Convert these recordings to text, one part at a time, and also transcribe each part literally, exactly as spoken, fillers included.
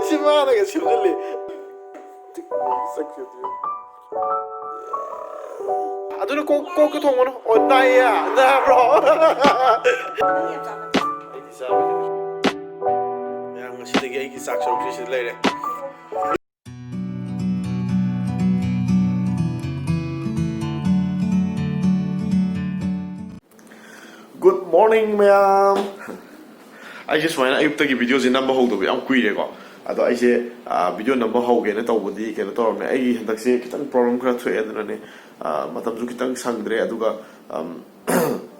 ꯁꯤ ꯃꯥꯅꯒ ꯁꯦꯝꯖꯤꯜꯂꯤ꯫ ꯑꯗꯨꯅ ꯀꯣꯛ, ꯀꯣꯛꯀ ꯊꯣꯡꯉꯨꯅꯨ꯫ ꯑꯣ, ꯅꯥꯏꯌꯦ꯫ ꯅꯥꯕ꯭ꯔꯣ? ꯑꯩꯗꯤ ꯆꯥꯕ ꯍꯩꯇꯦ꯫ ꯃꯌꯥꯝ, ꯉꯁꯤꯗꯒꯤ ꯑꯩꯒꯤ ꯆꯥꯛ ꯁꯔꯨꯛꯁꯦ ꯁꯤꯗ ꯂꯩꯔꯦ꯫ Good morning, ꯃꯌꯥꯝ꯫ ꯑꯩꯁꯦ ꯁꯨꯃꯥꯏꯅ ꯑꯌꯨꯛꯇꯒꯤ videoꯁꯦ ꯅꯝꯕ ꯍꯧꯗꯕ ꯌꯥꯝ ꯀꯨꯏꯔꯦꯀꯣ꯫ ꯑꯗꯣ ꯑꯩꯁꯦ, ꯑ, video ꯅꯝꯕ ꯍꯧꯒꯦꯅ ꯇꯧꯕꯗꯤ ꯀꯩꯅꯣ ꯇꯧꯔꯝꯃꯦ꯫ ꯑꯩꯒꯤ ꯍꯟꯗꯛꯁꯦ ꯈꯤꯇꯪ problem ꯈꯔ ꯊꯣꯛꯑꯦ, ꯑꯗꯨꯅꯅꯦ, ꯑ, ꯃꯇꯝꯁꯨ ꯈꯤꯇꯪ ꯁꯪꯗ꯭ꯔꯦ꯫ ꯑꯗꯨꯒ, ꯑꯝ,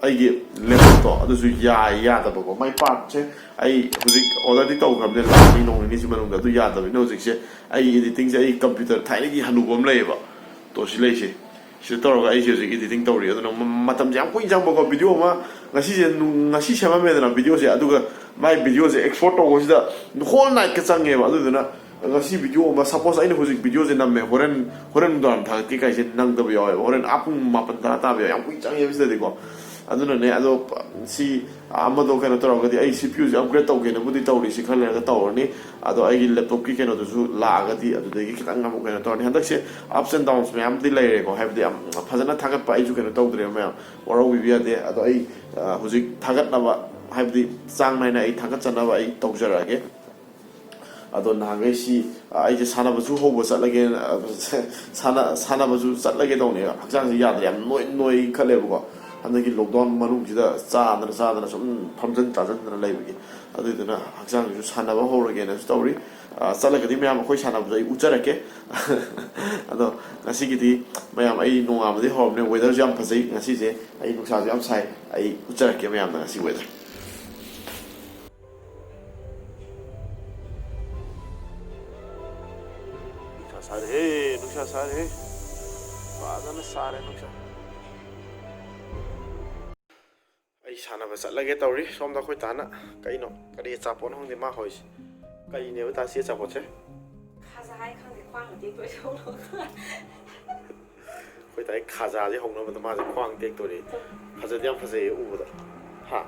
ꯑꯩꯒꯤ laptopꯇꯣ ꯑꯗꯨꯁꯨ ꯌꯥꯏ ꯌꯥꯗꯕꯀꯣ꯫ ꯃꯥꯏ partꯁꯦ ꯑꯩ ꯍꯧꯖꯤꯛ orderꯗꯤ ꯇꯧꯈ꯭ꯔꯕꯅꯦ, ꯂꯥꯛꯑꯅꯤ ꯅꯣꯡ ꯅꯤꯅꯤꯁꯤ ꯃꯅꯨꯡꯗ꯫ ꯑꯗꯨ ꯌꯥꯗꯕꯅꯤꯅ ꯍꯧꯖꯤꯛꯁꯦ ꯑꯩ editingꯁꯦ ꯑꯩ computer ꯊꯥꯏꯅꯒꯤ ꯍꯅꯨꯕ ꯑꯃ ꯂꯩꯌꯦꯕ, ꯇꯣ ꯁꯤ ꯂꯩꯁꯦ꯫ ꯁꯤꯗ ꯇꯧꯔꯒ ꯑꯩꯁꯦ ꯍꯧꯖꯤꯛ editing ꯇꯧꯔꯤ꯫ ꯑꯗꯨꯅ ꯃ-, ꯃꯇꯝꯁꯦ ꯌꯥꯝ ꯀꯨꯏꯅ ꯆꯪꯕꯀꯣ꯫ Video ꯑꯃ ꯉꯁꯤꯁꯦ ꯅꯨꯡ-, ꯉꯁꯤ ꯁꯦꯝꯃꯝꯃꯦꯗꯅ videoꯁꯦ, ꯑꯗꯨꯒ ꯃꯥꯏ videoꯁꯦ export ꯇꯧꯕꯁꯤꯗ whole nightꯀ ꯆꯪꯉꯦꯕ꯫ ꯑꯗꯨꯗꯨꯅ ꯉꯁꯤ video ꯑꯃ, suppose ꯑꯩꯅ ꯍꯧꯖꯤꯛ videoꯁꯦ ꯅꯝꯃꯦ, ꯍꯣꯔꯦꯟ, ꯍꯣꯔꯦꯟ ꯅꯨꯡꯗꯥꯡ ꯊꯥꯒꯠꯀꯦ ꯀꯥꯏꯁꯦ ꯅꯪꯗꯕ ꯌꯥꯎꯋꯦꯕ꯫ ꯍꯣꯔꯦꯟ ꯑꯥ ꯄꯨꯡ ꯃꯥꯄꯟ ꯇꯔꯥ ꯇꯥꯕ ꯌꯥꯎꯋꯦ꯫ ꯌꯥꯝ ꯀꯨꯏꯅ ꯆꯪꯉꯦꯕ ꯁꯤꯗꯗꯤꯀꯣ꯫ ꯑꯗꯨꯅꯅꯦ, ꯑꯗꯣ ꯁꯤ ꯑꯃꯗꯣ ꯀꯩꯅꯣ ꯇꯧꯔꯒꯗꯤ ꯑꯩ CPUꯁꯦ upgrade ꯇꯧꯒꯦꯅꯕꯨꯗꯤ ꯇꯧꯔꯤ, ꯁꯤ ꯈꯔ ꯂꯩꯔꯒ ꯇꯧꯔꯅꯤ꯫ ꯑꯗꯣ ꯑꯩꯒꯤ laptopꯀꯤ ꯀꯩꯅꯣꯗꯨꯁꯨ ꯂꯥꯛꯑꯒꯗꯤ ꯑꯗꯨꯗꯒꯤ ꯈꯤꯇꯪ ꯑꯃꯨꯛ ꯀꯩꯅꯣ ꯇꯧꯔꯅꯤ꯫ ꯍꯟꯗꯛꯁꯦ ups and downs ꯃꯌꯥꯝꯗꯤ ꯂꯩꯔꯦꯀꯣ, ꯍꯥꯏꯕꯗꯤ ꯌꯥꯝ ꯐꯖꯅ ꯊꯥꯒꯠꯄ ꯑꯩꯁꯨ ꯀꯩꯅꯣ ꯇꯧꯗ꯭ꯔꯦꯕ ꯃꯌꯥꯝ, ꯋꯥꯔꯧꯕꯤꯕ ꯌꯥꯗꯦ꯫ ꯑꯗꯣ ꯑꯩ, ꯑ, ꯍꯧꯖꯤꯛ ꯊꯥꯒꯠꯅꯕ, ꯍꯥꯏꯕꯗꯤ ꯆꯥꯡ ꯅꯥꯏꯅ ꯑꯩ ꯊꯥꯒꯠꯆꯅꯕ ꯑꯩ ꯇꯧꯖꯔꯛꯑꯒꯦ꯫ ꯑꯗꯣ ꯅꯍꯥꯟꯈꯩ ꯁꯤ, ꯑ, ꯑꯩꯁꯦ ꯁꯥꯟꯅꯕꯁꯨ ꯍꯧꯕ ꯆꯠꯂꯒꯦ, ꯑ, ꯁꯥꯟꯅ-, ꯁꯥꯟꯅꯕꯁꯨ ꯆꯠꯂꯒꯦ ꯇꯧꯅꯦ꯫ ꯍꯛꯆꯥꯡꯁꯦ ꯌꯥꯗ꯭ꯔꯦ, ꯌꯥꯝ ꯅꯣꯏ-, ꯅꯣꯏꯈꯠꯂꯦꯕꯀꯣ꯫ ꯍꯟꯗꯛꯀꯤ lockdown ꯃꯅꯨꯡꯁꯤꯗ ꯆꯥꯗꯅ ꯆꯥꯗꯅ ꯁꯨꯝ ꯐꯝꯖꯟ ꯆꯥꯖꯟꯗꯅ ꯂꯩꯕꯒꯤ꯫ ꯑꯗꯨꯏꯗꯨꯅ ꯍꯛꯆꯥꯡꯁꯤꯁꯨ ꯁꯥꯟꯅꯕ ꯍꯧꯔꯒꯦꯅꯁꯨ ꯇꯧꯔꯤ꯫ ꯑ, ꯆꯠꯂꯒꯗꯤ ꯃꯌꯥꯝ ꯑꯩꯈꯣꯏ ꯁꯥꯟꯅꯕꯗꯣ ꯑꯩ ꯎꯠꯆꯔꯛꯀꯦ꯫ ꯑꯗꯣ ꯉꯁꯤꯒꯤꯗꯤ ꯃꯌꯥꯝ, ꯑꯩ ꯅꯣꯡꯉꯥꯟꯕꯗꯒꯤ ꯍꯧꯔꯕꯅꯦ, weatherꯁꯨ ꯌꯥꯝ ꯐꯖꯩ ꯉꯁꯤꯁꯦ, ꯑꯩ ꯅꯨꯡꯁꯥꯁꯨ ꯌꯥꯝ ꯁꯥꯏ꯫ ꯑꯩ ꯎꯠꯆꯔꯛꯀꯦ ꯃꯌꯥꯝꯗ ꯉꯁꯤ weather꯫ ꯅꯨꯡꯁꯥ ꯁꯥꯔꯦꯍꯦ, ꯅꯨꯡꯁꯥ ꯁꯥꯔꯦꯍꯦ꯫ ꯐꯖꯅ ꯁꯥꯔꯦ ꯅꯨꯡꯁꯥ꯫ ꯑꯩ ꯁꯥꯟꯅꯕ ꯆꯠꯂꯒꯦ ꯇꯧꯔꯤ꯫ ꯁꯣꯝꯗ ꯑꯩꯈꯣꯏ ꯇꯥꯅ ꯀꯩꯅꯣ, ꯀꯔꯤ ꯑꯆꯥꯄꯣꯠꯅꯣ ꯈꯪꯗꯦ ꯃꯥ ꯍꯧꯔꯤꯁꯦ꯫ ꯀꯔꯤꯅꯦꯕ ꯇꯥ ꯁꯤ ꯑꯆꯥꯄꯣꯠꯁꯦ? ꯈꯥꯖꯥ ꯍꯥꯏ ꯈꯪꯗꯦ, ꯈ꯭ꯋꯥꯡ ꯃꯇꯦꯛꯇꯣ ꯑꯣꯏ ꯁꯧꯂꯣ꯫ ꯑꯩꯈꯣꯏ ꯇꯥꯏ ꯈꯥꯖꯥꯁꯦ ꯍꯧꯅꯕꯗ ꯃꯥꯁꯦ ꯈ꯭ꯋꯥꯡ ꯇꯦꯛꯇꯣꯔꯤ꯫ ꯐꯖꯗꯤ ꯌꯥꯝ ꯐꯖꯩꯌꯦ ꯎꯕꯗ꯫ ꯍꯥ?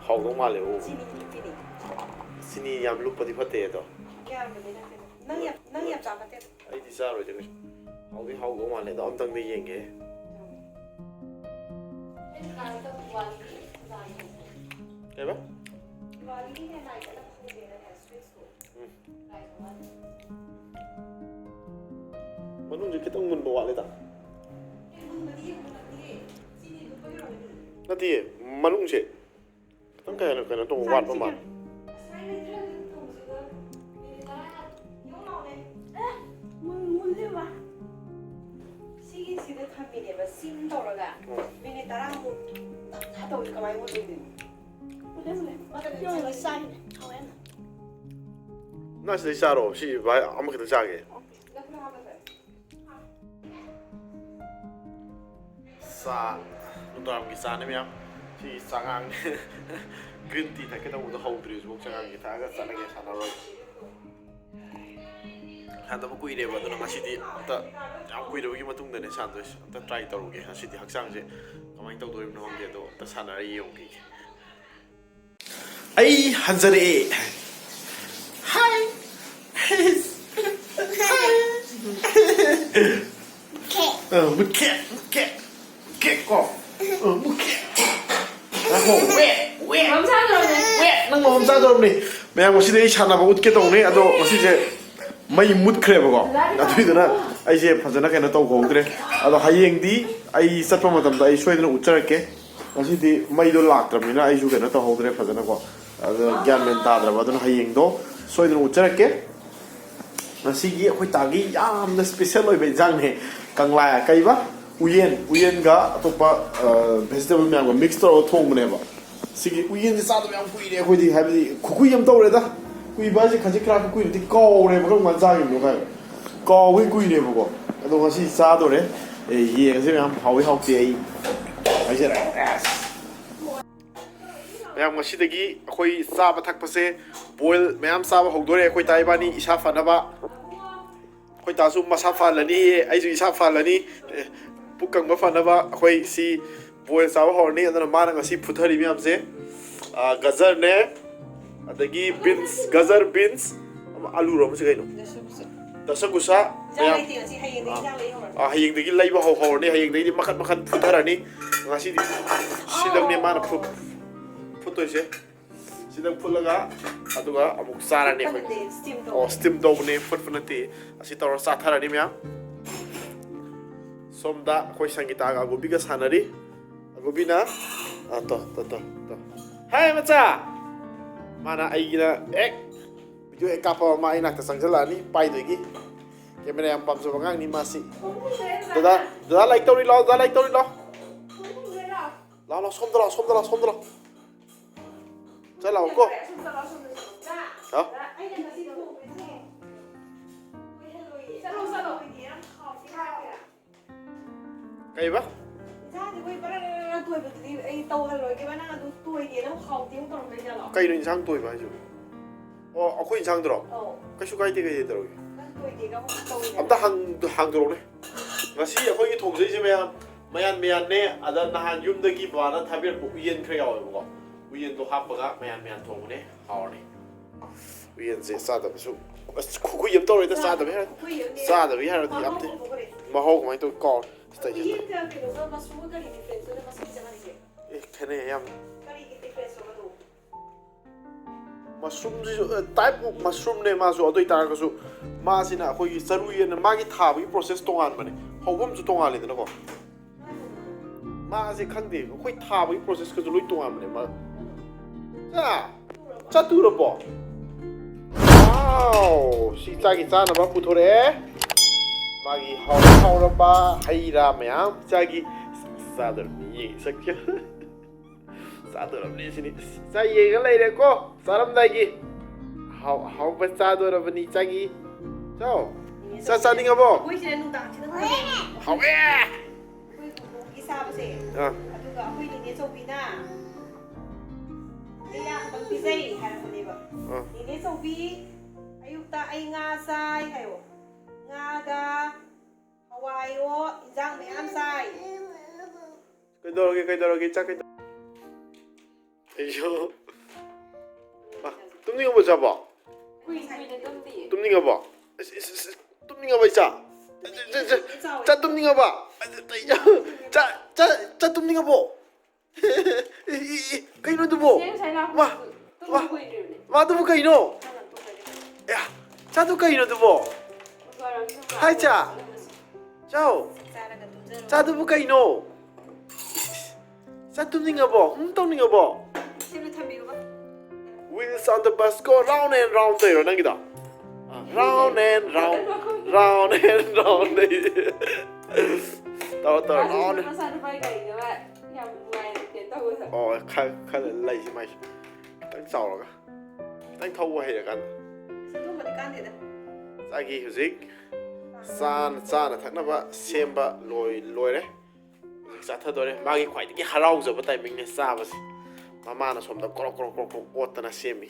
ꯍꯥꯎꯗꯧ ꯃꯥꯜꯂꯦ ꯎꯕꯗ꯫ ꯆꯤꯅꯤ ꯅꯨꯄꯤꯅꯤ꯫ ꯆꯤꯅꯤ ꯌꯥꯝ ꯂꯨꯞꯄꯗꯤ ꯐꯠꯇꯦ ꯑꯗꯣ꯫ ꯌꯥꯝꯕꯅꯤ ꯅꯠꯇꯦ꯫ ꯅꯪ ꯌꯥꯝ, ꯅꯪ ꯌꯥꯝ ꯆꯥ ꯐꯠꯇꯦ꯫ ꯑꯩꯗꯤ ꯆꯥꯔꯣꯏꯗ ꯀꯩꯁꯨ꯫ ꯍꯥꯎꯗꯤ ꯍꯥꯎꯗꯧ ꯃꯥꯜꯂꯦ ꯑꯗꯣ, ꯑꯝꯇꯪꯗꯤ ꯌꯦꯡꯒꯦ꯫ ꯀꯩꯕ? ꯎꯝ꯫ ꯃꯅꯨꯡꯁꯦ ꯈꯤꯇꯪ ꯃꯨꯟꯕ ꯋꯥꯠꯂꯤꯗ꯫ ꯅꯠꯇꯤꯌꯦ, ꯃꯅꯨꯡꯁꯦ ꯈꯤꯇꯪ ꯀꯩꯅꯣ, ꯀꯩꯅꯣ ꯇꯧꯕ ꯋꯥꯠꯄ ꯃꯥꯜꯂꯦ꯫ ꯁꯤꯒꯤꯁꯤꯗ ꯊꯝꯃꯤꯅꯦꯕ, ꯁꯤꯝ ꯇꯧꯔꯒ꯫ ꯎꯝ꯫ ꯃꯤꯅꯤꯠ ꯇꯔꯥꯃꯨꯛ ꯇꯞꯅ ꯇꯧꯔꯤ, ꯀꯃꯥꯏꯅ ꯃꯨꯠꯂꯣꯏꯗꯣꯏꯅꯣ? ꯃꯨꯠꯂꯦ, ꯃꯨꯠꯂꯦ꯫ ꯃꯊꯛꯇ ꯌꯣꯜꯂ ꯆꯥꯏꯅꯦ, ꯍꯥꯎꯋꯦ ꯌꯥꯝꯅ꯫ ꯅꯪ ꯁꯤꯗꯩ ꯆꯥꯔꯣ, ꯁꯤ ꯚꯥꯏ ꯑꯃꯈꯛꯇ ꯆꯥꯒꯦ꯫ ꯂꯐꯨ ꯍꯥꯞꯄ ꯐꯔꯦ꯫ ꯆꯥ, ꯅꯨꯡꯗꯥꯡꯒꯤ ꯆꯥꯅꯤ ꯃꯌꯥꯝ꯫ ꯁꯤ ꯆꯉꯥꯡꯅꯦ꯫ Green tea ꯊꯛꯀꯦ ꯇꯧꯕꯗꯣ ꯍꯧꯗ꯭ꯔꯤ ꯍꯧꯖꯤꯛꯐꯥꯎ, ꯆꯉꯥꯡꯒꯤ ꯊꯛꯑꯒ ꯆꯠꯂꯒꯦ, ꯁꯥꯟꯅꯔꯨꯔꯒꯦ꯫ ꯁꯥꯟꯅꯕ ꯀꯨꯏꯔꯦꯕ, ꯑꯗꯨꯅ ꯉꯁꯤꯗꯤ ꯑꯝꯇ, ꯌꯥꯝ ꯀꯨꯏꯔꯕꯒꯤ ꯃꯇꯨꯡꯗꯅꯦ ꯁꯥꯟꯅꯗꯣꯏꯁꯦ꯫ ꯑꯝꯇ try ꯇꯧꯔꯨꯒꯦ ꯉꯁꯤꯗꯤ, ꯍꯛꯆꯥꯡꯁꯦ ꯀꯃꯥꯏꯅ ꯇꯧꯗꯣꯔꯤꯕꯅꯣ ꯈꯪꯗꯦ, ꯑꯗꯣ ꯑꯝꯇ ꯁꯥꯟꯅꯔ ꯌꯦꯡꯉꯨꯈꯤꯒꯦ꯫ ꯑꯩ ꯍꯟꯖꯔꯛꯑꯦ꯫ ꯍꯥꯏ꯫ ꯍꯥꯏ꯫ ꯑ, ꯃꯨꯠꯈ꯭ꯔꯦ, ꯃꯨꯠꯈ꯭ꯔꯦ꯫ ꯃꯨꯠꯈ꯭ꯔꯦꯀꯣ꯫ ꯑ, ꯃꯨꯠꯈ꯭ꯔꯦ꯫ ꯉꯥꯏꯈꯣ, ꯋꯦꯠ, ꯋꯦꯠ꯫ ꯃꯐꯝ ꯆꯥꯗꯧꯔꯕꯅꯦ꯫ ꯋꯦꯠ, ꯅꯪ ꯃꯐꯝ ꯆꯥꯗꯧꯔꯕꯅꯦ꯫ ꯃꯌꯥꯝ, ꯉꯁꯤꯗꯤ ꯑꯩ ꯁꯥꯟꯅꯕ ꯎꯠꯀꯦ ꯇꯧꯕꯅꯦ, ꯑꯗꯣ ꯉꯁꯤꯁꯦ ꯃꯩ ꯃꯨꯠꯈ꯭ꯔꯦꯕꯀꯣ꯫ ꯑꯗꯨꯏꯗꯨꯅ ꯑꯩꯁꯦ ꯐꯖꯅ ꯀꯩꯅꯣ ꯇꯧꯍꯧꯗ꯭ꯔꯦ꯫ ꯑꯗꯣ ꯍꯌꯦꯡꯗꯤ ꯑꯩ ꯆꯠꯄ ꯃꯇꯝꯗ ꯑꯩ ꯁꯣꯏꯗꯅ ꯎꯠꯆꯔꯛꯀꯦ꯫ ꯉꯁꯤꯗꯤ ꯃꯩꯗꯣ ꯂꯥꯛꯇ꯭ꯔꯕꯅꯤꯅ ꯑꯩꯁꯨ ꯀꯩꯅꯣ ꯇꯧꯍꯧꯗ꯭ꯔꯦ ꯐꯖꯅꯀꯣ꯫ ꯑꯗꯨꯅ ꯒ꯭ꯌꯥꯟ ꯃꯦꯟ ꯇꯥꯗ꯭ꯔꯕ꯫ ꯑꯗꯨꯅ ꯍꯌꯦꯡꯗꯣ ꯁꯣꯏꯗꯅ ꯎꯠꯆꯔꯛꯀꯦ꯫ ꯉꯁꯤꯒꯤ ꯑꯩꯈꯣꯏ ꯇꯥꯒꯤ ꯌꯥꯝꯅ special ꯑꯣꯏꯕ ꯏꯟꯖꯥꯡꯅꯦ꯫ ꯀꯪꯂꯥ ꯀꯩꯕ? ꯎꯌꯦꯟ꯫ ꯎꯌꯦꯟꯒ ꯑꯇꯣꯞꯄ, ꯑ, vegetable ꯃꯌꯥꯝꯒ mix ꯇꯧꯔꯒ ꯊꯣꯡꯕꯅꯦꯕ꯫ ꯁꯤꯒꯤ ꯎꯌꯦꯟꯁꯦ ꯆꯥꯗꯕ ꯌꯥꯝ ꯀꯨꯏꯔꯦ ꯑꯩꯈꯣꯏꯗꯤ, ꯍꯥꯏꯕꯗꯤ ꯈꯨꯀꯨꯏ ꯑꯃ ꯇꯧꯔꯦꯗ꯫ ꯀꯨꯏꯕ ꯍꯥꯏꯁꯦ ꯈꯖꯤꯛ ꯈꯔꯥꯛ ꯀꯨꯏꯕꯗꯤ ꯀꯥꯎꯔꯦꯕ, ꯀꯔꯝ ꯀꯥꯟꯗ ꯆꯥꯈꯤꯕꯅꯣ ꯀꯥꯏꯅ꯫ ꯀꯥꯎꯕꯩ ꯀꯨꯏꯔꯦꯕꯀꯣ꯫ ꯑꯗꯣ ꯉꯁꯤ ꯆꯥꯗꯣꯔꯦ꯫ ꯑꯦ, ꯌꯦꯡꯉꯁꯤ ꯃꯌꯥꯝ, ꯍꯥꯎꯏ ꯍꯥꯎꯇꯦ ꯑꯩ ꯍꯥꯏꯖꯔꯛꯑꯒꯦ꯫ ꯑꯁ꯫ ꯃꯌꯥꯝ, ꯉꯁꯤꯗꯒꯤ ꯑꯩꯈꯣꯏ ꯆꯥꯕ ꯊꯛꯄꯁꯦ boil ꯃꯌꯥꯝ ꯆꯥꯕ ꯍꯧꯗꯣꯔꯦ꯫ ꯑꯩꯈꯣꯏ ꯇꯥ ꯏꯕꯥꯅꯤ ꯏꯁꯥ ꯐꯅꯕ꯫ ꯑꯩꯈꯣꯏ ꯇꯥꯁꯨ ꯃꯁꯥ ꯐꯍꯜꯂꯅꯤ, ꯑꯩꯁꯨ ꯏꯁꯥ ꯐꯍꯜꯂꯅꯤ꯫ ꯑꯦ, ꯄꯨꯛ ꯀꯪꯕ ꯐꯅꯕ ꯑꯩꯈꯣꯏ ꯁꯤ boil ꯆꯥꯕ ꯍꯧꯔꯅꯤ꯫ ꯑꯗꯨꯅ ꯃꯥꯅ ꯉꯁꯤ ꯐꯨꯊꯔꯤ ꯃꯌꯥꯝꯁꯦ, ꯑ, ꯒꯖꯔꯅꯦ, ꯑ, ꯑꯗꯒꯤ ꯕꯤꯟꯁ, ꯒꯖꯔ, ꯕꯤꯟꯁ, ꯑꯃ ꯑꯂꯨꯔꯣ, ꯑꯃꯁꯤ ꯀꯩꯅꯣ? ꯗꯁꯀꯨꯁ꯫ ꯗꯁꯀꯨꯁ ꯏꯟꯖꯥꯡ ꯃꯌꯥꯝ꯫ ꯂꯩꯇꯦ ꯉꯁꯤ, ꯍꯌꯦꯡꯗꯒꯤ ꯑꯥ꯫ ꯏꯟꯖꯥꯡ ꯂꯩ ꯍꯧꯔꯅꯤ꯫ ꯑꯥ, ꯍꯌꯦꯡꯗꯒꯤ ꯂꯩꯕ ꯍꯧ-, ꯍꯧꯔꯅꯤ꯫ ꯍꯌꯦꯡꯗꯒꯤꯗꯤ ꯃꯈꯟ ꯃꯈꯟ ꯐꯨꯊꯔꯅꯤ꯫ ꯉꯁꯤꯗꯤ ꯁꯤꯗꯪꯅꯦ ꯃꯥꯅ ꯐꯨꯠ-, ꯐꯨꯠꯇꯣꯏꯁꯦ꯫ ꯁꯤꯗꯪ ꯐꯨꯠꯂꯒ ꯑꯗꯨꯒ ꯑꯃꯨꯛ ꯆꯥꯔꯅꯤ ꯑꯩꯈꯣꯏ꯫ ꯐꯨꯠꯄ ꯅꯠꯇꯦ, steam ꯇꯧꯕ꯫ ꯑꯣ, steam ꯇꯧꯕꯅꯦ, ꯐꯨꯠꯄ ꯅꯠꯇꯦ꯫ ꯑꯁꯤ ꯇꯧꯔ ꯆꯥꯊꯔꯅꯤ ꯃꯌꯥꯝ꯫ ꯁꯣꯝꯗ ꯑꯩꯈꯣꯏ ꯁꯪꯒꯤꯇꯥꯒ ꯑꯒꯣꯕꯤꯒ ꯁꯥꯟꯅꯔꯤ꯫ ꯑꯒꯣꯕꯤꯅ, ꯑ, ꯇꯣ, ꯇꯣ, ꯇꯣ, ꯇꯣ꯫ ꯍꯥꯏ ꯃꯆꯥ! ꯃꯥꯅ ꯑꯩꯒꯤꯅ ꯍꯦꯛ video ꯍꯦꯛ ꯀꯥꯞꯄ ꯃꯥ ꯑꯩ ꯅꯥꯛꯇ ꯆꯪꯁꯤꯜꯂꯛꯑꯅꯤ ꯄꯥꯏꯗꯣꯏꯒꯤ꯫ Camera ꯌꯥꯝ ꯄꯥꯝꯖꯕ ꯑꯉꯥꯡꯅꯤ ꯃꯥꯁꯤ꯫ ꯗꯗꯥ, ꯗꯗꯥ ꯂꯥꯏꯛ ꯇꯧꯔꯤ ꯂꯥꯎ, ꯗꯗꯥ ꯂꯥꯏꯛ ꯇꯧꯔꯤ ꯂꯥꯎ꯫ ꯂꯥꯎ, ꯂꯥꯎ, ꯁꯣꯝꯗ ꯂꯥꯎ, ꯁꯣꯝꯗ ꯂꯥꯎ, ꯁꯣꯝꯗ ꯂꯥꯎ꯫ ꯆꯠ ꯂꯥꯎ ꯀꯣ꯫ ꯍꯥꯎ? ꯀꯩꯕ? ꯏꯟꯁꯥꯡꯁꯦ ꯑꯩꯈꯣꯏ ꯕꯔ ꯕꯔ ꯕꯔ ꯇꯣꯏꯕꯗꯨꯗꯤ ꯑꯩ ꯇꯧꯍꯜꯂꯣꯏꯒꯦꯕ, ꯅꯪ ꯑꯗꯨ ꯇꯣꯏꯗꯦꯅ ꯑꯃꯨꯛ ꯍꯥꯎꯇꯦ ꯑꯃꯨꯛ ꯇꯧꯔꯝꯗꯣꯏ ꯖꯥꯠꯂꯣ? ꯀꯩꯅꯣ ꯏꯟꯁꯥꯡ ꯇꯣꯏꯕ ꯍꯥꯏꯁꯤꯕꯨ? ꯑꯣ, ꯑꯩꯈꯣꯏ ꯏꯟꯁꯥꯡꯗꯨꯔꯣ? ꯑꯧ꯫ ꯀꯩꯁꯨ ꯀꯥꯏꯗꯦ, ꯀꯩꯗꯧꯔꯒꯦ? ꯅꯪ ꯇꯣꯏꯗꯦꯒ ꯑꯃꯨꯛ ꯇꯧꯋꯤꯗꯅ꯫ ꯑꯝꯇ ꯍꯥꯡ-, ꯍꯥꯡꯗꯣꯔꯛꯎꯅꯦ꯫ ꯉꯁꯤ ꯑꯩꯈꯣꯏꯒꯤ ꯊꯣꯡꯖꯩꯁꯦ ꯃꯌꯥꯝ, ꯃꯌꯥꯟ ꯃꯌꯥꯟꯅꯦ, ꯑꯗ ꯅꯍꯥꯟ ꯌꯨꯝꯗꯒꯤ ꯕꯕꯥꯅ ꯊꯥꯕꯤꯔꯛꯄ ꯎꯌꯦꯟ ꯈꯔ ꯌꯥꯎꯋꯦꯕꯀꯣ꯫ ꯎꯌꯦꯟꯗꯣ ꯍꯥꯞꯄꯒ ꯃꯌꯥꯟ ꯃꯌꯥꯟ ꯊꯣꯡꯕꯅꯦ, ꯍꯥꯎꯔꯅꯤ꯫ ꯎꯌꯦꯟꯁꯦ ꯆꯥꯗꯕꯁꯨ, ꯑꯁ, ꯈꯨ-, ꯈꯨꯀꯨꯏ ꯑꯃ ꯇꯧꯔꯦꯗ, ꯆꯥꯗꯕ ꯌꯥꯔ-, ꯈꯨꯀꯨꯏ ꯑꯃꯅꯦ꯫ ꯆꯥꯗꯕ ꯌꯥꯔꯗꯤ ꯃꯍꯥꯎ ꯌꯥꯝ ꯊꯤ-, ꯍꯣꯡꯗꯣꯛꯈ꯭ꯔꯦ꯫ ꯃꯍꯥꯎ ꯀꯃꯥꯏꯅ ꯇꯧ ꯀꯥꯎꯔꯦ꯫ ꯁꯤꯗꯩꯁꯤꯗ꯫ ꯎꯌꯦꯟꯒ ꯀꯩꯅꯣꯒ ꯃꯁꯔꯨꯝꯒ ꯀꯔꯤ difference ꯑꯣꯏꯅ ꯃꯁꯔꯨꯝ ꯆꯞ ꯃꯥꯟꯅꯩꯁꯦ? ꯑꯦ, ꯈꯦꯠꯅꯩ ꯌꯥꯝ꯫ ꯀꯔꯤꯒꯤ difference ꯑꯣꯏꯕꯅꯣ? ꯃꯁꯔꯨꯝꯁꯤꯁꯨ, ꯑ, type of ꯃꯁꯔꯨꯝꯅꯦ ꯃꯥꯁꯨ, ꯑꯗꯨ ꯑꯣꯏꯇꯥꯔꯒꯁꯨ ꯃꯥꯁꯤꯅ ꯑꯩꯈꯣꯏꯒꯤ ꯆꯔꯨ ꯌꯦꯟꯅ ꯃꯥꯒꯤ ꯊꯥꯕꯒꯤ process ꯇꯣꯉꯥꯟꯕꯅꯦ, ꯍꯧꯐꯝꯁꯨ ꯇꯣꯉꯥꯜꯂꯤꯗꯅꯀꯣ꯫ ꯃꯥꯁꯦ ꯈꯪꯗꯦ, ꯑꯩꯈꯣꯏ ꯊꯥꯕꯒꯤ process ꯀꯁꯨ ꯂꯣꯏ ꯇꯣꯉꯥꯟꯕꯅꯦ꯫ ꯃꯥ-, ꯆꯥ-, ꯆꯠꯇꯨꯔꯕꯣ? Wow! ꯁꯤ ꯆꯥꯒꯤ ꯆꯥꯅꯕ ꯄꯨꯊꯣꯔꯛꯑꯦ꯫ ꯃꯥꯒꯤ ꯍꯥꯎ-, ꯍꯥꯎꯔꯕ ꯍꯩ ꯔꯥ ꯃꯌꯥꯝ ꯆꯥꯒꯤ ꯆꯥꯗꯣꯔꯕꯅꯤ꯫ ꯌꯦꯡ ꯁꯛꯀꯦ꯫ ꯆꯥꯗꯣꯔꯕꯅꯤ ꯁꯤꯅꯤ꯫ ꯆꯥ ꯌꯦꯡꯉ ꯂꯩꯔꯦꯀꯣ꯫ ꯆꯥꯔꯝꯗꯥꯏꯒꯤ꯫ ꯍꯥꯎ-, ꯍꯥꯎꯕ ꯆꯥꯗꯣꯔꯕꯅꯤ ꯆꯥꯒꯤ꯫ ꯆꯥꯎ꯫ ꯆꯥ ꯆꯥꯅꯤꯡꯉꯕꯣ? ꯑꯩꯈꯣꯏꯁꯤꯅ ꯅꯨꯡꯗꯥꯡꯁꯤꯅ ꯍꯥꯎꯋꯦ꯫ ꯑꯩꯈꯣꯏ ꯍꯧꯗꯣꯡꯒꯤ ꯆꯥꯕꯁꯦ꯫ ꯑꯥ꯫ ꯑꯗꯨꯒ ꯑꯩꯈꯣꯏ ꯅꯦꯅꯦ ꯆꯧꯕꯤꯅ ꯑꯩ ꯌꯥꯝ ꯄꯤꯖꯩ ꯍꯥꯏꯔꯛꯄꯅꯦꯕ꯫ ꯑꯥ꯫ ꯅꯦꯅꯦ ꯆꯧꯕꯤ, ꯑꯌꯨꯛꯇ ꯑꯩ ꯉꯥ ꯆꯥꯏ ꯍꯥꯏꯌꯣ꯫ ꯉꯥꯒ ꯍꯋꯥꯏꯌꯣ, ꯏꯟꯖꯥꯡ ꯃꯌꯥꯝ ꯆꯥꯏ꯫ ꯀꯩꯗꯧꯔꯒꯦ, ꯀꯩꯗꯧꯔꯒꯦ, ꯏꯆꯥ, ꯀꯩꯗꯧ-, ꯑꯩꯁꯨ꯫ ꯄꯥ-, ꯇꯨꯝꯅꯤꯡꯉꯕꯣ ꯏꯆꯥꯕꯣ? ꯀꯨꯏ ꯀꯨꯏꯅ ꯇꯨꯝꯗꯤꯌꯦ꯫ ꯇꯨꯝꯅꯤꯡꯉꯕꯣ? ꯏꯁ, ꯏꯁ, ꯏꯁ, ꯏꯁ, ꯇꯨꯝꯅꯤꯡꯉꯕꯣ ꯏꯆꯥ? ꯏꯆꯥ, ꯏꯆꯥ, ꯏꯆꯥ ꯇꯨꯝꯅꯤꯡꯉꯕꯣ? ꯏꯆꯥ, ꯏꯆꯥ, ꯏꯆꯥ ꯇꯨꯝꯅꯤꯡꯉꯕꯣ? ꯏ, ꯏ, ꯏ, ꯀꯩꯅꯣ ꯑꯗꯨꯕꯣ? ꯏꯆꯦ ꯉꯁꯥꯏ ꯃꯥ, ꯂꯥꯛꯄꯗꯨꯁꯨ ꯇꯨꯝꯕ ꯃꯥ, ꯀꯨꯏꯗ꯭ꯔꯤꯕꯅꯦ꯫ ꯃꯥ ꯑꯗꯨꯕꯨ ꯀꯩꯅꯣ? ꯃꯥꯅ ꯇꯨꯝꯕꯅꯦ꯫ ꯑꯦ, ꯏꯆꯥꯗꯨ ꯀꯩꯅꯣ ꯑꯗꯨꯕꯣ? ꯃꯇꯣꯟ ꯌꯥꯝ ꯆꯨꯝꯕ꯭ꯔꯥ? ꯍꯥꯏ, ꯏꯆꯥ꯫ ꯑꯗꯨꯒꯁꯨ ꯆꯥꯎ꯫ ꯆꯥꯔꯒ ꯇꯨꯝꯖꯔꯣ꯫ ꯏꯆꯥꯗꯨꯕꯨ ꯀꯩꯅꯣ? ꯏꯆꯥ ꯇꯨꯝꯅꯤꯡꯉꯕꯣ? ꯍꯨꯝ ꯇꯧꯅꯤꯡꯉꯕꯣ? ꯁꯤꯕꯨ ꯊꯝꯕꯤꯌꯨꯕ꯫ Wheels on the bus go round and round ꯇꯧꯔꯣ ꯅꯪꯒꯤꯗꯣ? ꯑ, round and round, round and round ꯇꯧꯔꯣ, ꯇꯧꯔꯣ, round and ꯃꯆꯥꯅꯨꯄꯥꯒꯤ ꯒꯥꯔꯤꯗꯨꯒ ꯌꯥꯝ ꯅꯨꯡꯉꯥꯏꯅ ꯀꯩꯅꯣ ꯇꯧꯕꯗꯣ꯫ ꯑꯣ, ꯈꯔ, ꯈꯔ ꯂꯩꯁꯤ ꯃꯥꯏꯁꯦ꯫ ꯈꯤꯇꯪ ꯆꯥꯎꯔꯒ꯫ ꯈꯤꯇꯪ ꯊꯧꯕ ꯍꯩꯔꯀꯥꯟꯗ꯫ ꯑꯁ, ꯑꯗꯨꯒꯨꯝꯕꯗꯤ ꯀꯥꯟꯗꯦꯗ꯫ ꯆꯥꯒꯤ ꯍꯧꯖꯤꯛ ꯆꯥꯅ, ꯆꯥꯅ ꯊꯛꯅꯕ ꯁꯦꯝꯕ ꯂꯣꯏ-, ꯂꯣꯏꯔꯦ꯫ ꯍꯧꯖꯤꯛ ꯆꯥꯊꯗꯣꯔꯦ꯫ ꯃꯥꯒꯤ ꯈ꯭ꯋꯥꯏꯗꯒꯤ ꯍꯔꯥꯎꯖꯕ timingꯅꯦ ꯆꯥꯕꯁꯦ꯫ ꯃꯃꯥꯅ ꯁꯣꯝꯗ ꯀ꯭ꯔꯣꯛ, ꯀ꯭ꯔꯣꯛ, ꯀ꯭ꯔꯣꯛ, ꯀ꯭ꯔꯣꯛ ꯑꯣꯠꯇꯅ ꯁꯦꯝꯃꯤ꯫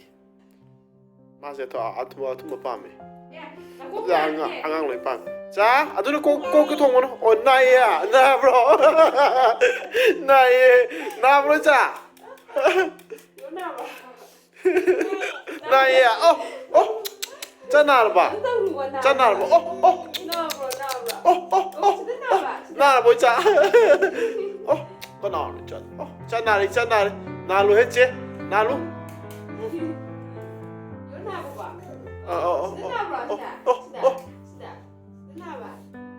ꯃꯥꯁꯦ ꯑꯊꯨ-, ꯑꯊꯨꯝꯕ, ꯑꯊꯨꯝꯕ ꯄꯥꯝꯃꯦ꯫ ꯑꯦ, ꯅꯀꯣꯛ ꯑꯗꯨꯗ ꯑꯉꯥꯡ, ꯅꯥꯔꯗꯤ꯫ ꯑꯉꯥꯡ ꯂꯣꯏ ꯄꯥꯝꯃꯦ꯫ ꯆꯥ, ꯑꯗꯨꯅ ꯀꯣꯛ, ꯀꯣꯛꯀꯤ ꯊꯣꯡꯕꯅꯣ꯫ ꯑꯣ, ꯅꯥꯏꯌꯦ꯫ ꯅꯥꯕ꯭ꯔꯣ? ꯅꯥꯏꯌꯦ꯫ ꯅꯥꯕ꯭ꯔꯣ, ꯆꯥ? ꯌꯣ ꯅꯥꯕ꯭ꯔꯣ? ꯅꯥꯏꯌꯦ꯫ ꯑꯣ, ꯑꯣ꯫ ꯆꯥ ꯅꯥꯔꯕ? ꯑꯗꯨ ꯇꯧꯅꯨꯀꯣ, ꯅꯥꯕ꯭ꯔꯣ? ꯆꯥ ꯅꯥꯔꯕ? ꯑꯣ, ꯑꯣ꯫ ꯅꯥꯕ꯭ꯔꯣ, ꯅꯥꯕ꯭ꯔꯣ? ꯑꯣ, ꯑꯣ, ꯑꯣ, ꯁꯤꯗ ꯑꯣ꯫ ꯅꯥꯕ, ꯁꯤꯗ꯫ ꯅꯥꯔꯕꯣ, ꯏꯆꯥ? ꯑꯣ, ꯀꯅꯥꯅꯣ, ꯏꯆꯥ? ꯑꯣ, ꯏꯆꯥ ꯅꯥꯔꯦ, ꯏꯆꯥ ꯅꯥꯔꯦ꯫ ꯅꯥꯜꯂꯨꯍꯦ, ꯆꯦ꯫ ꯅꯥꯜꯂꯨ꯫ ꯌꯣ ꯅꯥꯕꯀꯣ? ꯑ, ꯑ, ꯑ, ꯁꯤꯗ ꯑ, ꯅꯥꯕ꯭ꯔꯣ? ꯑ, ꯁꯤꯗ? ꯑ, ꯑ꯫ ꯁꯤꯗ? ꯁꯤꯗ ꯅꯥꯕ?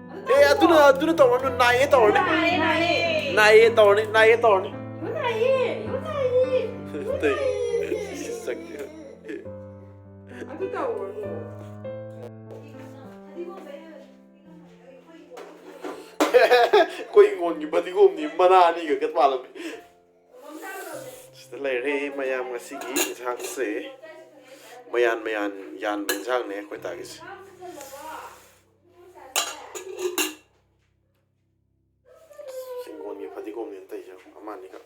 ꯑꯗꯨ ꯑꯦ, ꯇꯧꯅꯨꯀꯣ꯫ ꯑꯗꯨꯅ, ꯑꯗꯨꯅ ꯇꯧꯔꯅꯨ, ꯅꯥꯏꯌꯦ ꯇꯧꯔꯅꯤ꯫ ꯅꯥꯔꯦ, ꯅꯥꯔꯦ꯫ ꯅꯥꯏꯌꯦ ꯇꯧꯔꯅꯤ, ꯅꯥꯏꯌꯦ ꯇꯧꯔꯅꯤ꯫ ꯌꯣ ꯅꯥꯏꯌꯦ, ꯌꯣ ꯅꯥꯏꯌꯦ, ꯌꯣ ꯇꯩ꯫ ꯅꯥꯏꯌꯦ꯫ ꯁꯛꯇꯨ꯫ ꯑꯗꯨ ꯇꯧꯔꯅꯨ꯫ ꯑꯩꯈꯣꯏ ꯍꯤꯡꯒꯣꯜꯒꯤ ꯐꯗꯤꯒꯣꯝꯅꯤ, ꯃꯅꯥ ꯑꯅꯤ ꯈꯛꯇ ꯄꯥꯜꯂꯝꯃꯤ꯫ ꯁꯤꯗ ꯂꯩꯔꯦ ꯃꯌꯥꯝ ꯉꯁꯤꯒꯤ ꯏꯟꯁꯥꯡꯁꯦ꯫ ꯃꯌꯥꯟ ꯃꯌꯥꯟ ꯌꯥꯟꯕ ꯏꯟꯁꯥꯡꯅꯦ ꯑꯩꯈꯣꯏ ꯇꯥꯒꯤꯁꯦ꯫ ꯍꯤꯡꯒꯣꯜꯒꯤ ꯐꯗꯤꯒꯣꯝꯅꯦꯅ ꯇꯧꯔꯤꯁꯦ, ꯑꯃ ꯑꯅꯤꯈꯛ꯫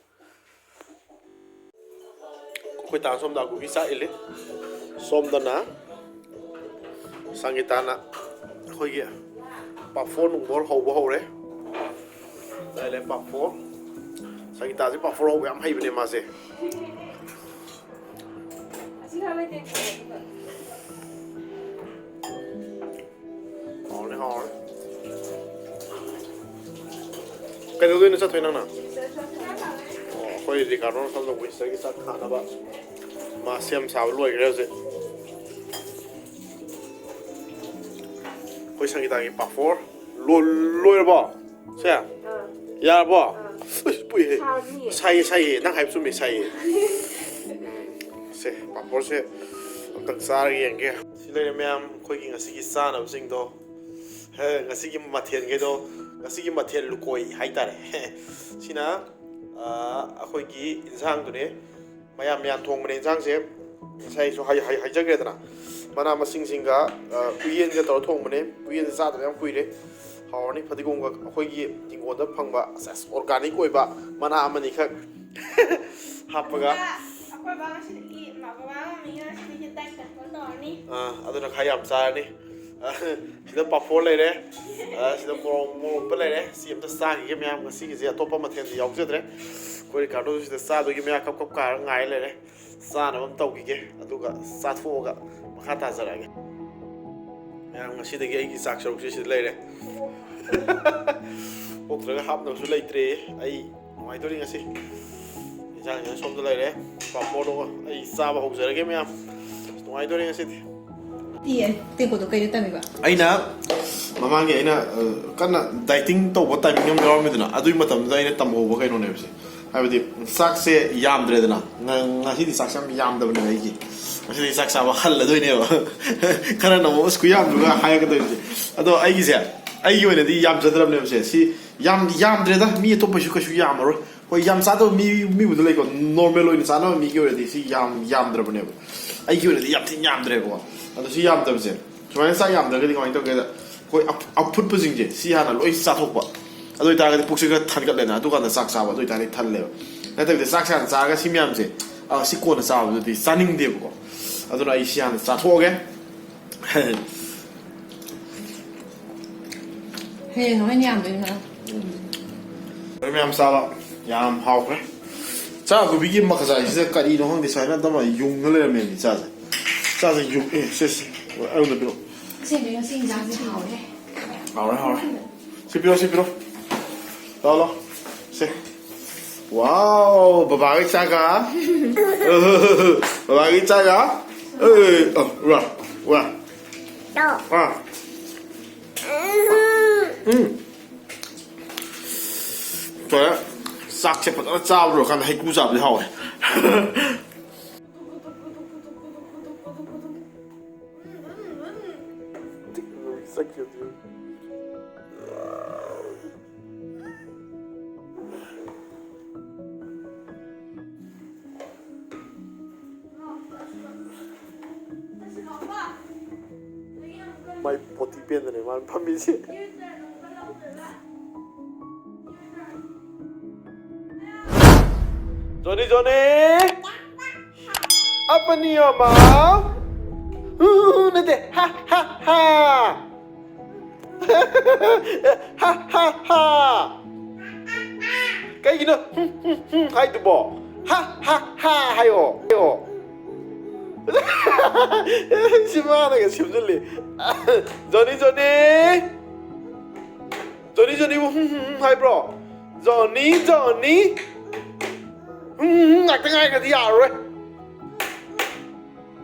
ꯑꯩꯈꯣꯏ ꯇꯥ ꯁꯣꯝꯗ ꯑꯩꯈꯣꯏꯒꯤ ꯆꯥꯛ ꯏꯜꯂꯤ꯫ ꯁꯣꯝꯗꯅ ꯁꯪꯒꯤꯇꯥꯅ ꯑꯩꯈꯣꯏꯒꯤ ꯄꯥꯐꯣꯔ ꯅꯨꯡꯐꯣꯔ ꯍꯧꯕ ꯍꯧꯔꯦ꯫ ꯂꯩꯔꯦ ꯄꯥꯐꯣꯔ꯫ ꯁꯪꯒꯤꯇꯥꯁꯦ ꯄꯥꯐꯣꯔ ꯍꯧꯕ ꯌꯥꯝ ꯍꯩꯕꯅꯦ ꯃꯥꯁꯦ꯫ ꯑꯁꯤ ꯍꯥꯎꯔꯅꯤ, ꯍꯥꯎꯔꯅꯤ꯫ ꯀꯩꯗꯧꯗꯣꯏꯅꯣ ꯆꯠꯇꯣꯏ ꯅꯪꯅ? ꯑꯣ, ꯑꯩꯈꯣꯏ ꯔꯤꯀꯥꯔꯗꯣꯅ ꯁꯣꯝꯗ ꯋꯤꯟꯁꯇꯔꯒꯤ ꯆꯥꯛ ꯊꯥꯅꯕ ꯃꯥ ꯁꯦꯝ ꯁꯥꯕ ꯂꯣꯏꯈ꯭ꯔꯦ ꯍꯧꯖꯤꯛ꯫ ꯑꯩꯈꯣꯏ ꯁꯪꯒꯤꯇꯥꯒꯤ ꯄꯥꯐꯣꯔ ꯂꯣ-, ꯂꯣꯏꯔꯕꯣ? ꯁꯦ? ꯑꯥ꯫ ꯌꯥꯔꯕꯣ? ꯑꯥ꯫ ꯑꯁ, ꯄꯨꯏꯍꯦ꯫ ꯁꯥꯔꯅꯤꯌꯦ꯫ ꯁꯥꯏꯌꯦ, ꯁꯥꯏꯌꯦ꯫ ꯅꯪ ꯍꯥꯏꯕ ꯆꯨꯝꯃꯦ, ꯁꯥꯏꯌꯦ꯫ ꯁꯦ, ꯄꯥꯐꯣꯔꯁꯦ ꯑꯝꯇꯪ ꯆꯥꯔꯒ ꯌꯦꯡꯒꯦ꯫ ꯁꯤ ꯂꯩꯔꯦ ꯃꯌꯥꯝ, ꯑꯩꯈꯣꯏꯒꯤ ꯉꯁꯤꯒꯤ ꯆꯥꯅꯕꯁꯤꯡꯗꯣ꯫ ꯍꯦ, ꯉꯁꯤꯒꯤ ꯃꯊꯦꯜꯈꯩꯗꯣ, ꯉꯁꯤꯒꯤ ꯃꯊꯦꯜ ꯂꯨꯀꯣꯏ ꯍꯥꯏꯇꯥꯔꯦ꯫ ꯁꯤꯅ, ꯑꯥ, ꯑꯩꯈꯣꯏꯒꯤ ꯏꯟꯁꯥꯡꯗꯨꯅꯦ꯫ ꯃꯌꯥꯝ ꯃꯌꯥꯝ ꯊꯣꯡꯕꯅꯦ ꯏꯟꯁꯥꯡꯁꯦ꯫ ꯉꯁꯥꯏꯁꯨ ꯍꯥꯏ-, ꯍꯥꯏ-, ꯍꯥꯏꯖꯈ꯭ꯔꯦꯗꯅ, ꯃꯅꯥ ꯃꯁꯤꯡꯁꯤꯡꯒ, ꯑ, ꯎꯌꯦꯟꯒ ꯇꯧꯔ ꯊꯣꯡꯕꯅꯦ꯫ ꯎꯌꯦꯟꯁꯦ ꯆꯥꯗꯕ ꯌꯥꯝ ꯀꯨꯏꯔꯦ꯫ ꯍꯥꯎꯔꯅꯤ꯫ ꯐꯗꯤꯒꯣꯝꯒ ꯑꯩꯈꯣꯏꯒꯤ ꯍꯤꯡꯒꯣꯜꯗ ꯐꯪꯕ, ꯑꯁ, ꯑꯁ, organic ꯑꯣꯏꯕ ꯃꯅꯥ ꯑꯃꯅꯤꯈꯛ ꯍꯥꯞꯄꯒ꯫ ꯑꯗꯨꯒ ꯑꯩꯈꯣꯏ ꯕꯥ ꯉꯁꯤꯗꯒꯤ ꯃ-, ꯕꯕꯥ ꯃꯃꯤꯒ ꯉꯁꯤꯗꯒꯤ diet control ꯇꯧꯔꯅꯤ꯫ ꯑꯥ, ꯑꯗꯨꯅ ꯈꯔ ꯌꯥꯝ ꯆꯥꯔꯅꯤ꯫ ꯑ, ꯁꯤꯗ ꯄꯥꯐꯣꯔ ꯂꯩꯔꯦ꯫ ꯑ, ꯁꯤꯗ ꯃꯣꯔꯣꯛ, ꯃꯣꯔꯣꯛ ꯃꯦꯠꯄ ꯂꯩꯔꯦ꯫ ꯁꯤ ꯑꯝꯇ ꯆꯥꯈꯤꯒꯦ ꯃꯌꯥꯝ꯫ ꯉꯁꯤꯒꯤꯁꯦ ꯑꯇꯣꯞꯄ ꯃꯊꯦꯜꯗꯤ ꯌꯥꯎꯖꯗ꯭ꯔꯦ꯫ ꯑꯩꯈꯣꯏ ꯔꯤꯀꯥꯔꯗꯣꯁꯨ ꯁꯤꯗ ꯆꯥꯗꯣꯏꯒꯤ ꯃꯌꯥ ꯀꯞ ꯀꯞ ꯀꯥꯔꯒ ꯉꯥꯏ ꯂꯩꯔꯦ꯫ ꯆꯥꯅꯕ ꯑꯃ ꯇꯧꯈꯤꯒꯦ, ꯑꯗꯨꯒ ꯆꯥꯊꯣꯛꯑꯒ ꯃꯈꯥ ꯇꯥꯖꯔꯛꯑꯒꯦ꯫ ꯃꯌꯥꯝ, ꯉꯁꯤꯗꯒꯤ ꯑꯩꯒꯤ ꯆꯥꯛ ꯁꯔꯨꯛꯁꯦ ꯁꯤꯗ ꯂꯩꯔꯦ꯫ ꯑꯣꯛꯇ꯭ꯔꯒ ꯍꯥꯞꯅꯕꯁꯨ ꯂꯩꯇ꯭ꯔꯦ꯫ ꯑꯩ ꯅꯨꯡꯉꯥꯏꯗꯣꯔꯤ ꯉꯁꯤ꯫ ꯏꯟꯁꯥꯡꯁꯤꯅ ꯁꯣꯝꯗ ꯂꯩꯔꯦ꯫ ꯄꯥꯐꯣꯔꯗꯣ ꯑꯩ ꯆꯥꯕ ꯍꯧꯖꯔꯒꯦ ꯃꯌꯥꯝ꯫ ꯅꯨꯡꯉꯥꯏꯗꯣꯔꯤ ꯉꯁꯤꯗꯤ꯫ ꯇꯤꯌꯦ, ꯇꯦꯡꯀꯣꯠꯇꯣ ꯀꯩꯗ ꯇꯝꯃꯤꯕ? ꯑꯩꯅ ꯃꯃꯥꯡꯒꯤ ꯑꯩꯅ, ꯑ, ꯀꯟꯅ dieting ꯇꯧꯕ timing ꯑꯃ ꯌꯥꯎꯔꯝꯃꯤꯗꯅ, ꯑꯗꯨꯒꯤ ꯃꯇꯝꯗꯨꯗ ꯑꯩꯅ ꯇꯝꯍꯧꯕ ꯀꯩꯅꯣꯅꯦꯕꯁꯦ꯫ ꯍꯥꯏꯕꯗꯤ ꯆꯥꯛꯁꯦ ꯌꯥꯝꯗ꯭ꯔꯦꯗꯅ, ꯉ-, ꯉꯁꯤꯗꯤ ꯆꯥꯛꯁꯦ ꯌꯥꯝ ꯌꯥꯝꯗꯕꯅꯦꯕ ꯑꯩꯒꯤ꯫ ꯉꯁꯤꯗꯤ ꯆꯥꯛ ꯆꯥꯕ ꯍꯜꯂꯗꯣꯏꯅꯦꯕ꯫ ꯈꯔꯅ ꯑꯃꯨꯛ, "ꯑꯁ, ꯈꯨꯌꯥꯝꯗꯨꯒ" ꯍꯥꯏꯔꯛꯀꯗꯣꯏꯅꯦ꯫ ꯑꯗꯣ ꯑꯩꯒꯤꯁꯦ, ꯑꯩꯒꯤ ꯑꯣꯏꯅꯗꯤ ꯌꯥꯝꯖꯗ꯭ꯔꯕꯅꯦꯕꯁꯦ꯫ ꯁꯤ ꯌꯥꯝ ꯌꯥꯝꯗ꯭ꯔꯦꯗ, ꯃꯤ ꯑꯇꯣꯞꯄꯁꯨ ꯀꯩꯁꯨ ꯌꯥꯝꯃꯔꯣꯏ꯫ ꯍꯣꯏ, ꯌꯥꯝ ꯆꯥꯗꯕ ꯃꯤ, ꯃꯤꯕꯨꯗꯤ ꯂꯩꯀꯣ, normal ꯑꯣꯏꯅ ꯆꯥꯅꯕ ꯃꯤꯒꯤ ꯑꯣꯏꯔꯗꯤ ꯁꯤ ꯌꯥꯝ ꯌꯥꯝꯗ꯭ꯔꯕꯅꯦꯕ꯫ ꯑꯩꯒꯤ ꯑꯣꯏꯅꯗꯤ ꯌꯥꯝ ꯊꯤꯅ ꯌꯥꯝꯗ꯭ꯔꯦꯕꯀꯣ꯫ ꯑꯗꯣ ꯁꯤ ꯌꯥꯝꯗꯕꯁꯦ, ꯁꯨꯃꯥꯏꯅ ꯆꯥꯛ ꯌꯥꯝꯗ꯭ꯔꯒꯗꯤ ꯀꯃꯥꯏꯅ ꯇꯧꯒꯦꯗ, ꯑꯩꯈꯣꯏ ꯑꯞ-, ꯑꯐꯨꯠꯄꯁꯤꯡꯁꯦ ꯁꯤ ꯍꯥꯟꯅ ꯂꯣꯏ ꯆꯥꯊꯣꯛꯄ꯫ ꯑꯗꯨ ꯑꯣꯏꯇꯥꯔꯒꯗꯤ ꯄꯨꯛꯁꯦ ꯈꯔ ꯊꯟꯒꯠꯂꯦꯅ, ꯑꯗꯨꯀꯥꯟꯗ ꯆꯥꯛ ꯆꯥꯕ, ꯑꯗꯨ ꯑꯣꯏꯇꯥꯔꯗꯤ ꯊꯜꯂꯦꯕ꯫ ꯅꯠꯇꯕꯤꯗ ꯆꯥꯛꯁꯦ ꯍꯥꯟꯅ ꯆꯥꯔꯒ ꯁꯤ ꯃꯌꯥꯝꯁꯦ, ꯑ, ꯁꯤ ꯀꯣꯟꯅ ꯆꯥꯕꯗꯨꯗꯤ ꯆꯥꯅꯤꯡꯗꯦꯕꯀꯣ꯫ ꯑꯗꯨꯅ ꯑꯩ ꯁꯤ ꯍꯥꯟꯅ ꯆꯥꯊꯣꯛꯑꯒꯦ꯫ ꯍꯌꯦꯡ ꯍꯣꯔꯦꯟ ꯌꯥꯝꯗꯣꯏꯅꯤ ꯈꯔ꯫ ꯂꯣꯏ ꯃꯌꯥꯝ ꯆꯥꯕ ꯌꯥꯝ ꯍꯥꯎꯈ꯭ꯔꯦ꯫ ꯆꯥ ꯍꯨꯕꯤꯒꯤ ꯃꯈꯖꯥꯏꯁꯤꯗ ꯀꯔꯤꯅꯣ ꯈꯪꯗꯦ, ꯁꯨꯃꯥꯏꯅ ꯑꯗꯨꯝ ꯌꯨꯡꯉ ꯂꯩꯔꯝꯃꯦ ꯆꯥꯁꯦ꯫ ꯆꯥꯁꯦ ꯌꯨꯡ-, ꯑꯦ, ꯁꯦ, ꯁꯦ꯫ ꯑꯩꯉꯣꯟꯗ ꯄꯤꯔꯛꯑꯣ꯫ ꯏꯆꯦ, ꯉꯁꯤ ꯏꯟꯖꯥꯡꯁꯤꯗꯤ ꯍꯥꯎꯔꯦ꯫ ꯍꯥꯎꯔꯦ, ꯍꯥꯎꯔꯦ꯫ ꯁꯤ ꯄꯤꯔꯣ, ꯁꯤ ꯄꯤꯔꯣ꯫ ꯂꯥꯎ, ꯂꯥꯎ꯫ ꯁꯦ꯫ ꯋꯥꯎ, ꯕꯕꯥꯒꯤ ꯆꯥꯒ꯫ ꯕꯕꯥꯒꯤ ꯆꯥꯒ꯫ ꯑꯦ, ꯑ, ꯎꯔꯥ, ꯎꯔꯥ꯫ ꯑꯥ꯫ ꯎꯝ꯫ ꯐꯔꯦ꯫ ꯆꯥꯛꯁꯦ ꯐꯖꯅ ꯆꯥꯕ ꯂꯣꯏꯔꯀꯥꯟꯗ ꯍꯩꯀ꯭ꯔꯨ ꯆꯥꯕꯗꯤ ꯍꯥꯎꯋꯦ꯫ ꯃꯥꯏ ꯄꯣꯇꯤ ꯄꯦꯟꯗꯅꯦ ꯃꯥꯅ ꯐꯝꯃꯤꯁꯦ꯫ ꯖꯣꯅꯤ, ꯖꯣꯅꯤ! ꯑꯄꯅꯤ ꯑꯃ! ꯎ, ꯅꯠꯇꯦ! ꯍꯥ, ꯍꯥ, ꯍꯥ! ꯍꯥ, ꯍꯥ, ꯍꯥ! ꯀꯩꯒꯤꯅꯣ ꯍꯨꯝ, ꯍꯨꯝ, ꯍꯨꯝ ꯍꯥꯏꯗꯨꯕꯣ? ꯍꯥ, ꯍꯥ, ꯍꯥ ꯍꯥꯏꯌꯣ, ꯍꯥꯏꯌꯣ꯫ ꯁꯤ ꯃꯥꯅꯒ ꯁꯦꯝꯖꯤꯜꯂꯤ꯫ ꯖꯣꯅꯤ, ꯖꯣꯅꯤ! ꯖꯣꯅꯤ, ꯖꯣꯅꯤꯕꯨ ꯍꯨꯝ, ꯍꯨꯝ, ꯍꯨꯝ ꯍꯥꯏꯕ꯭ꯔꯣ? ꯖꯣꯅꯤ, ꯖꯣꯅꯤ! ꯍꯨꯝ, ꯍꯨꯝ, ꯍꯨꯝ ꯉꯥꯛꯇ ꯉꯥꯏꯈ꯭ꯔꯗꯤ ꯌꯥꯔꯔꯣꯏ꯫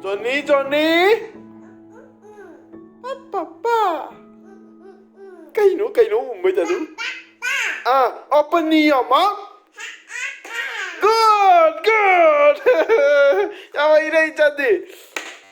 ꯖꯣꯅꯤ, ꯖꯣꯅꯤ! ꯄꯥ, ꯄꯥ, ꯄꯥ! ꯀꯩꯅꯣ, ꯀꯩꯅꯣ ꯎꯝꯕꯩ ꯇꯥꯏꯞꯇ? ꯑꯥ, open your mouth. Good, good. ꯌꯥꯝ ꯍꯩꯔꯦ, ꯏꯆꯥꯗꯤ꯫